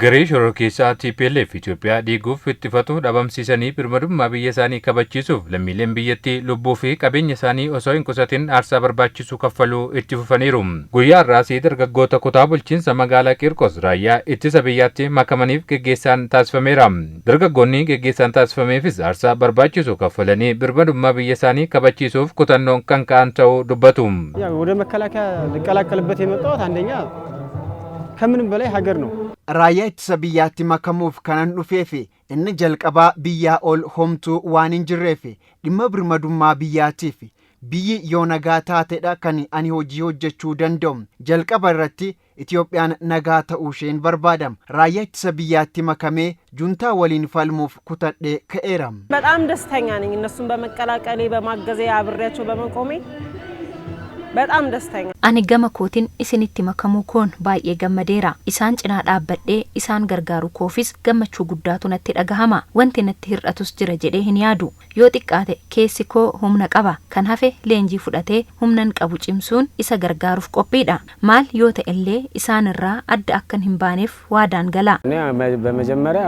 Garee shororkeessaa TPLF Itoophiyaa diiguuf ittifatu dhabamsiisanii birmadummaa biyya isaanii kabachiisuuf lammiileen biyyattii lubbuu fi qabeenya isaanii osoo hin qusatin aarsaa barbaachisu kaffaluu itti fufaniiru. Guyyaa har'aas dargaggoota kutaa bulchiinsa magaalaa Qiirqos raayyaa ittisa biyyaatti makamaniif geggeessaan taasifameera. Dargaggoonni geggeessaan taasifameefis aarsaa barbaachisu kaffalanii birmadummaa biyya isaanii kabachiisuuf kutannoon kan ka'an ta'uu dubbatu. ወደ መከላከያ ልቀላቀልበት የመጣሁት አንደኛ ከምንም በላይ ሀገር ነው። Raayyaa ittisa biyyaatti makamuuf kanan dhufeef inni jalqabaa biyyaa ol homtuu waan hin jirreef dhimma birmadummaa biyyaatiif biyyi yoo nagaa taatedha kan ani hojii hojjechuu danda'u. Jalqaba irratti Itoophiyaan nagaa ta'uu isheen barbaadama. Raayyaa ittisa biyyaatti makamee juntaa waliin falmuuf kutadhee ka'eera. በጣም ደስተኛ ነኝ። እነሱን በመቀላቀሌ በማገዜ አብሬያቸው በመቆሜ በጣም ደስተኛ Ani gama kootiin isinitti makamuu koon baay'ee gammadeera. Isaan cinaa dhaabbadhee isaan gargaaru koofis gammachuu guddaatu natti dhagahama. Wanti natti hir'atus jira jedhee hin yaadu. Yoo xiqqaate keessi koo humna qaba. Kan hafe leenjii fudhatee humnan qabu cimsuun isa gargaaruuf qophiidha. Maal yoo ta'ellee isaan irraa adda akkan hin baaneef waadaan gala. እኔ በመጀመሪያ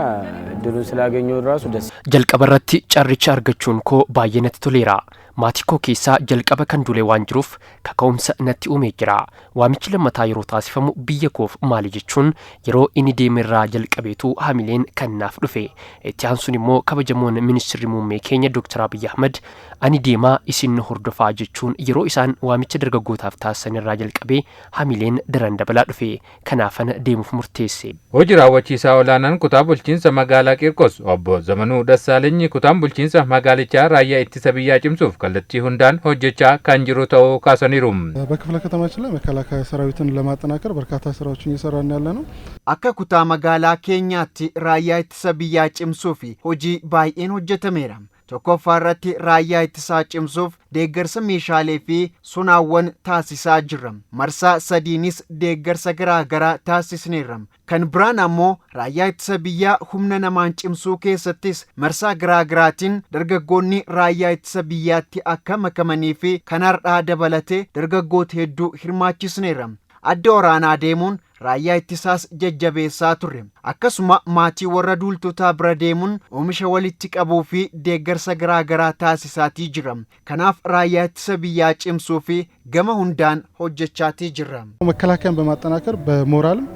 እድሉን ስላገኘሁ ራሱ ደስ Jalqaba irratti carricha argachuun koo baay'ee natti toleera. Maatii koo keessaa jalqaba kan dule waan jiruuf kaka'umsa natti uumee jira. Waamichi lammataa yeroo taasifamu biyya koof maali jechuun yeroo inni deemerraa jalqabeetu hamileen kan naaf dhufe. Itti aansuun immoo kabajamoon ministirri muummee keenya Dr. Abiyyi Ahmad ani deemaa isin hordofaa jechuun yeroo isaan waamicha dargaggootaaf taasisan irraa jalqabee hamileen daran dabalaa dhufe. Kanaafan deemuuf murteesse. Hojii raawwachiisaa olaanaan kutaa bulchiinsa magaalaa Qiirqos obbo Zamanuu Dassaalenyi kutaan bulchiinsa magaalichaa raayyaa ittisa biyyaa cimsuuf kallattii hundaan hojjechaa kan jiru ta'uu kaasaniiru. በክፍለ ከተማችን ላይ መከላከያ ሰራዊትን ለማጠናከር በርካታ ስራዎችን እየሰራን ያለ ነው። Akka kutaa magaalaa keenyaatti raayyaa ittisa biyyaa cimsuuf hojii baay'een hojjetameera. Tokkoffaa irratti raayyaa ittisaa cimsuuf deeggarsa meeshaalee fi sonaawwan taasisaa jirra. Marsaa sadiinis deeggarsa garaa garaa taasisneerra. Kan biraan ammoo raayyaa ittisa biyyaa humna namaan cimsuu keessattis marsaa garaa garaatiin dargaggoonni raayyaa ittisa biyyaatti akka makamanii fi kan har'aa dabalatee dargaggoota hedduu hirmaachisneerra. Adda waraanaa deemuun raayyaa ittisaas jajjabeessaa turre. Akkasuma maatii warra duultotaa bira deemuun oomisha walitti qabuu fi deeggarsa garaa garaa taasisaatii jira. Kanaaf raayyaa ittisa biyyaa cimsuu fi gama hundaan hojjechaatii jirra. መከላከያን በማጠናከር በሞራልም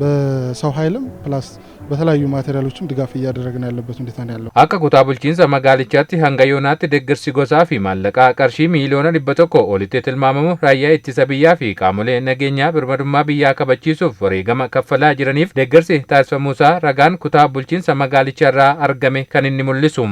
በሰው ኃይልም ፕላስ በተለያዩ ማቴሪያሎችም ድጋፍ እያደረግን ያለበት ሁኔታ ነው ያለው። Akka kutaa bulchiinsa magaalichaatti hanga yoonaatti deeggarsi gosaa fi maallaqaa qarshii miiliyoona 100 olitti tilmaamamu raayyaa ittisa biyyaa fi qaamolee nageenyaa birmadummaa biyyaa kabachiisuuf wareegama kaffalaa jiraniif deeggarsi taasifamuusaa ragaan kutaa bulchiinsa magaalichaa irraa argame kan inni mul'isu.